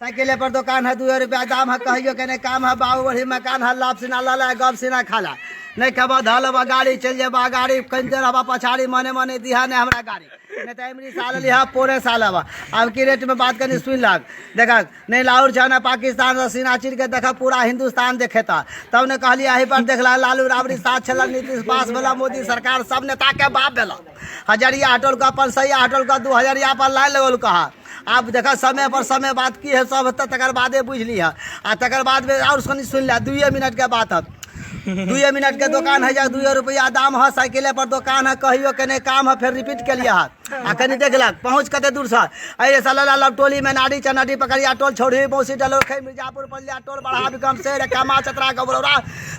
साइकिले पर दोकान है, 2 रुपया दाम है, कहियो के नहीं काम है, बाबू बढ़ी मकान है, लाभ सिना लाला है, गप सिना खाला नहीं खबा धल बा गाड़ी चल जेबा गाड़ी कहीं देर हवा पछाड़ी मने मने दिहा नहीं हमरा गाड़ी नहीं तो एमरी साल लिहा पोरे साल हवा। अब की रेट में बात करनी सुन लाग देखा नहीं लाहौर जाना पाकिस्तान से सीना चीर के देखा पूरा हिंदुस्तान देखे था तब ने कहली यही पर देखला लालू राबड़ी साथ छला नीतीश पास भेला मोदी सरकार सब नेता के बाप भेला। हजरिया हटल का अपन सही हटल का 2000 पर लाइन लगल कहा। आब देखा समय पर समय बात की है सब होता तकर बादे बुझ लिह आ तकर बाद में और सुनी सुन लिया 2 मिनट के बात है, 2 मिनट के दोकान है जा 2 रुपया दाम है, साइकिले पर दोकान है, कहियो के नहीं काम है, फिर रिपीट के लिए है आ कनी देखलक पहुँच कते दूर से अरे साला लाल टोली में नाड़ी चनाडी पकड़िया टोल छोड़ी मौसी डलो खै मिर्जापुर पलिया टोल बढ़ा विक्रम से कमा चतरा गबरौरा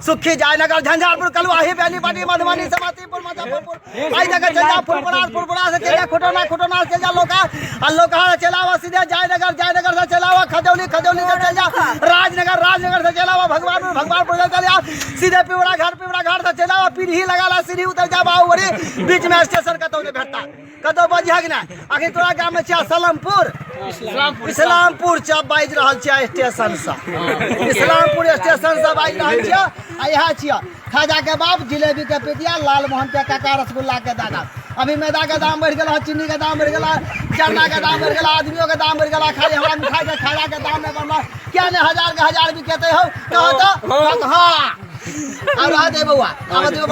सुखी जयनगर झंझारपुर कलुआही बेनीपट्टी मधुबनी समस्तीपुर मुजफ्फरपुर आई जगह चल जा फुलपरास, फुलपरास से चल जा खुटौना, खुटौना से चल जा लोका आ लोका से चलावा सीधे जयनगर, जयनगर से चलावा खजौली, खजौली से चल जा राजनगर, राजनगर से चलावा भगवानपुर, भगवानपुर से चल जा सीधे पिवरा घाट, पिवरा घाट से चलावा पीढ़ी लगाला सीढ़ी उतर जा बाहुबली बीच में स्टेशन कतौ नहीं भेटता कतौ बजिया कि नहीं। आखिर तोरा गाम में छिया सलमपुर, इस्लामपुर च बाजि रहल छिया स्टेशन से, इस्लामपुर स्टेशन से बाजि रहल छिया आ इएह छिया खाजा के बाप जिलेबी के पितिया लालमोहन के काका रसगुल्ला के दादा। अभी मैदा के दाम बढ़ि गेल, चीनी के दाम बढ़ि गेल, चना के दाम बढ़ि गेल, आदमियों के दाम बढ़ि गेल, खाली हमरा मिठाई के खाजा के दाम नहीं बढ़ल क्या नहीं हजार के हजार बिकेते हो कहो तो हाँ। अब रह दे बउआ, अब दे बउआ।